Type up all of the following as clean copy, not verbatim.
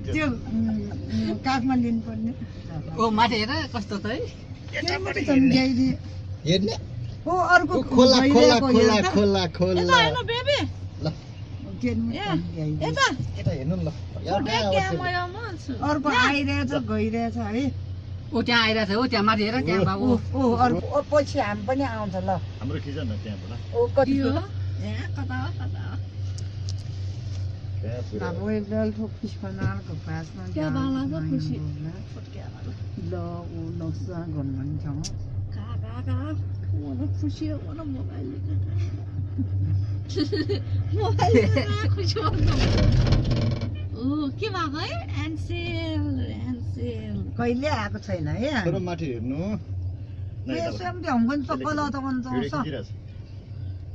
त्यो काखमा लिनु पर्ने ओ माथि हेर कस्तो त है हेर्ने हो अर्को खोला खोला खोला खोला खोला यता हेर्नु बेबी ल यता यता हेर्नु ल अर्को आइरहेछ गइरहेछ है ओ त्यहाँ आइरहेछ हो त्यहाँ माथि हेर त्यहाँ बाबु ओ अर्को पछि हामी पनि आउँछ ल हाम्रो खिच न त्यहाँबाट ओ कति यो कता कता अब एकदम फोकस बनाएर को पासमा क्या बाला छ खुसी ल उ नक्सा गर्नु भन्छ का वो खुसी हो वो मोबाइल खुसी हो ओ के भएको है एन्सेल कहिले आएको छैन है तर माथि हेर्नु यसो पनि हमगन सकल त भन्छ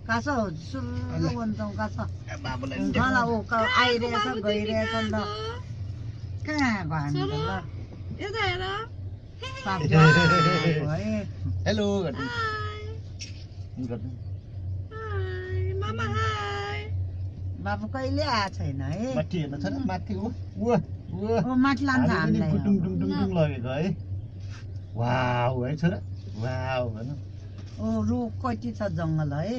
कासा हो सुरु भन्छ कासा खाना ओ आइरहेछ गइरहेछ ल कहाँ भयो ल यता हेर हेलो मामा हाय बाबु कहिले आएको छैन है माथि हेर्नु छ माथि ओ माथि लान्छ हामीलाई टुङ टुङ टुङ टुङ लगेको है वाउ है छोरा वाउ भन ओ रुख कति छ जङ्गल है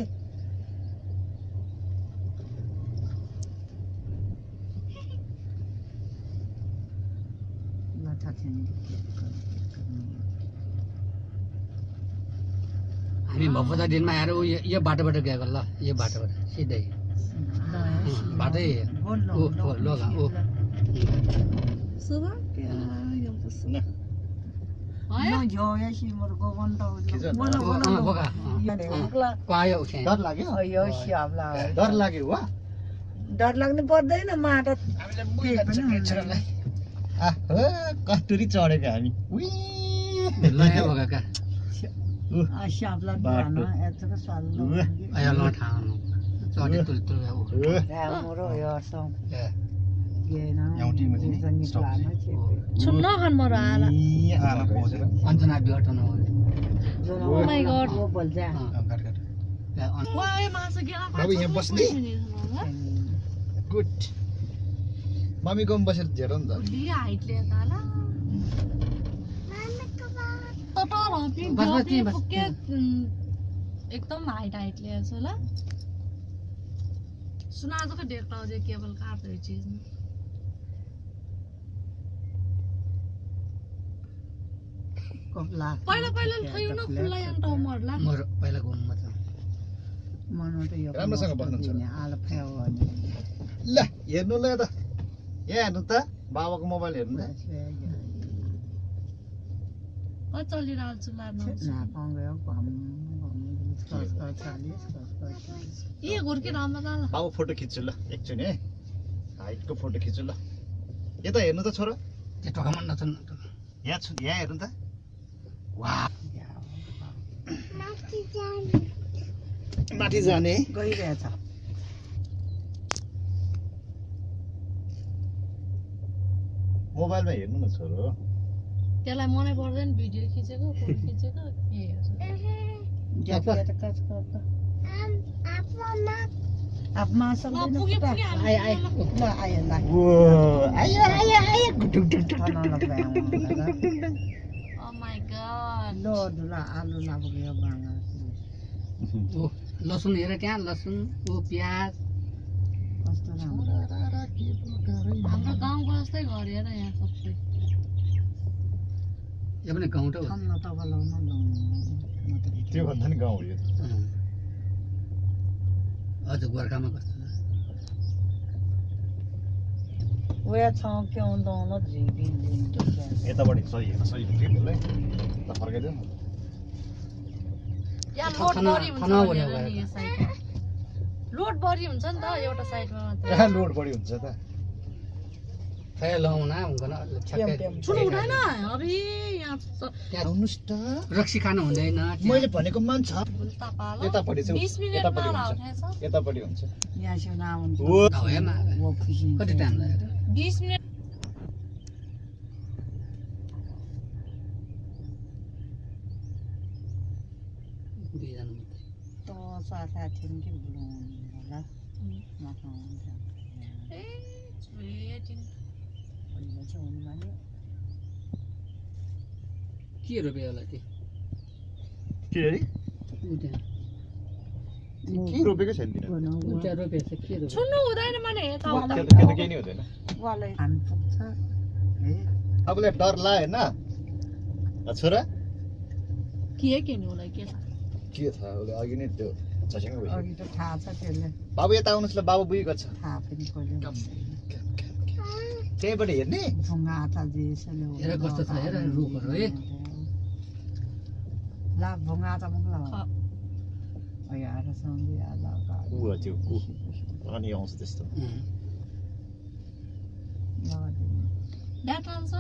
हामी भपदा दिनमा आएर यो बाटोबाट गएको ल यो बाटोबाट सिधै बाटै लगा ओ सुगा डर लाग्यो वा डर लाग्नु पर्दैन माटो कस्तुरी चढेको हामी सुन्न खान मरो आला अन्जना बिगटन हो ओ माय गॉड बोल्छ वाइ मासु गेला बाबु यहाँ बस्ने गुड मम्मी कोम बसेर झेरौ नि त ली हाइटले ताला एकदम हाइटले छ ल सुना तो का देखता हो जे केबल काट रही चीज में पहिला पहिला थयो न खुल्ला यान त मरला मर पहिला घुम मत मनो त यो राम्रोसँग बस्नुहुन्छ आलो फ्याउ ल हेर्नु ल यता यहाँ हेर्नु त बाबाको मोबाइल हेर्नु त ओ चलिरहेको छु लार्न ए घुर्के राम्रो त बाबु फोटो खिच्छु ल एकचोटि है हाइटको फोटो खिच्छु ल यता हेर्नु त छोरा त्यो टकमन नछन् यहाँ छु यहाँ हेर्नु त वाह माथि जाने गइरहेछ मोबाइलमा हेर्नु न छोरो त्यसलाई मनै पर्दैन भिडियो खिचेको फोटो खिचेको के आपमा सक्दैन आइ आइ ल आयो ल ओ आयो आयो आयो गुटुक टुक टुक ओ माय गॉड लो दुला आलु लाग्यो बाङा ओ लसुन हेर त्यहाँ लसुन ओ प्याज कस्तो राम्रो हाम्रो गाउँको जस्तै घर हेर यहाँ सबै यो पनि गाउँ त हो खान्न तबलाउन त्यो भन्दा नि गाउँ हो यो अझ गोर्खामा कस्तो 我也常讲到了这边的。 यतापट्टि सही होइन सही के भेलै त फर्काइदियो न यहाँ लोड बढी हुन्छ भनेर नि यो साइडमा लोड बढी हुन्छ नि त एउटा साइडमा मात्र कहाँ लोड बढी हुन्छ त खै लाउना हुँदैन छक्कै ठुलो हुँदैन अबे यहाँ आउनुस् त रक्सी खानु हुँदैन मैले भनेको मान छ उल्टा पालो यतापट्टि चाहिँ 20 मिनेट यतापट्टि मा हुन्छ उठाएछ यतापट्टि हुन्छ यहाँ से ना हुन्छ ओ हवेमा वो खुसी कति टाइम लाग्यो 20 मिनेट दुईजना मात्रै तो साथा थियौँ कि भुलाउनु होला माथि हुन्छ ए छुएटिन अहिले चाहिँ हुनु मान्यो के रोप्यो होला त्यो के अरे उ त्यहाँ के रोपेको छैन तिनीहरू उ त्यहाँ रोपेको छ के रोप्यो छुन्नु हुँदैन भने यता उता त्यो त केही नै हुँदैन वालै हामी पुग्छ है आफूलाई डर लाग्यो होइन छोरा के किन्नु होला के थाहा के थाहा उसले अघि नै त्यो झस्याङ भइसक्यो अघि त थाहा छ त्यसले बाबु यता आउनुहोस् ल बाबु बुझेको छ थाहा पनि कहिले त्यहीबाट हेर्ने भुङ्गा आटा जेसले हेर कस्तो छ हेर रुखहरू है ला भुङ्गा आटा मुख ला ख- आएर सँगै आला ऊ हो त्यो ऊ अनि आउँछ त्यस्तो डाटा आउँछ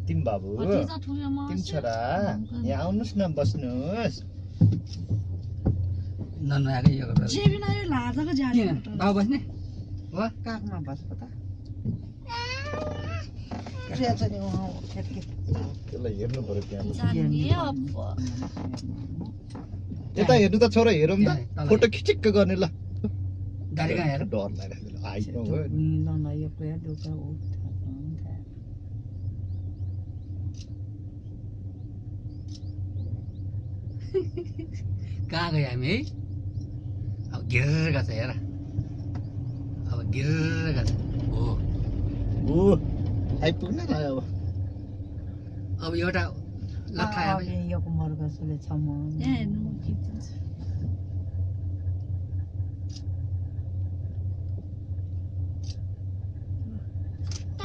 तिम बाबु भतिजा ठुलोमा तिम छोरा यहाँ आउनुहोस् न बस्नुहोस् ननुहाएकै यो गरेर जे बिना यो लाजाको जाडी किन बाबु बस्ने हो काखमा बस पता रहेछ नि उहाँ ठेक्के त्यसलाई हेर्नु पर्यो त्यहाँ जान्ने अब यता हेर्नु त छोरा हेरौँ त तल फोटो खिचिक्क गर्ने ल गाडी कहाँ हेर डर लागिरहेको आइपुग्नु भयो मिलन यो कुरा दुःख उठ कहाँ गयो हामी है अब गिर्र गर्छ हेर अब गिर्र गर्छ हो ऊ आइपुग्नु लाग्यो अब अब एउटा लट्ठा आयो भने यो मर्गसले छ म यहाँ हेर्नु म खिच्छु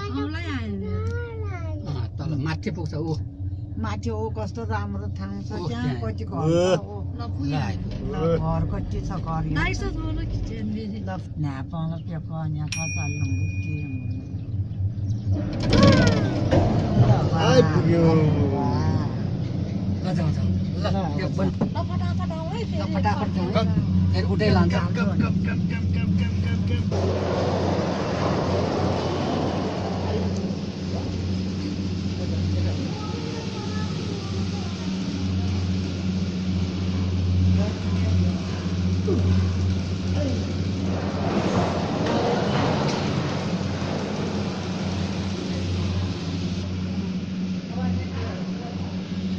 आउलाई आयो तल माथि पुग्छ ऊ माथि हो कस्तो राम्रो ठाउँ छ ओ, त्यहाँ त्यहाँ। कति घर छ हो ल पुग्यो ल घर कति छ घर यहाँ दाइस थोरो खिच्यो नि ल न्यापाङ पेपा यहाँ कचाल्नु के आइपुग्यो ल जाउँ जाउँ ल यो बन ल फटाफट आऊ है ल फेरि फटाफट जाउँ फेरि उठै लान्छ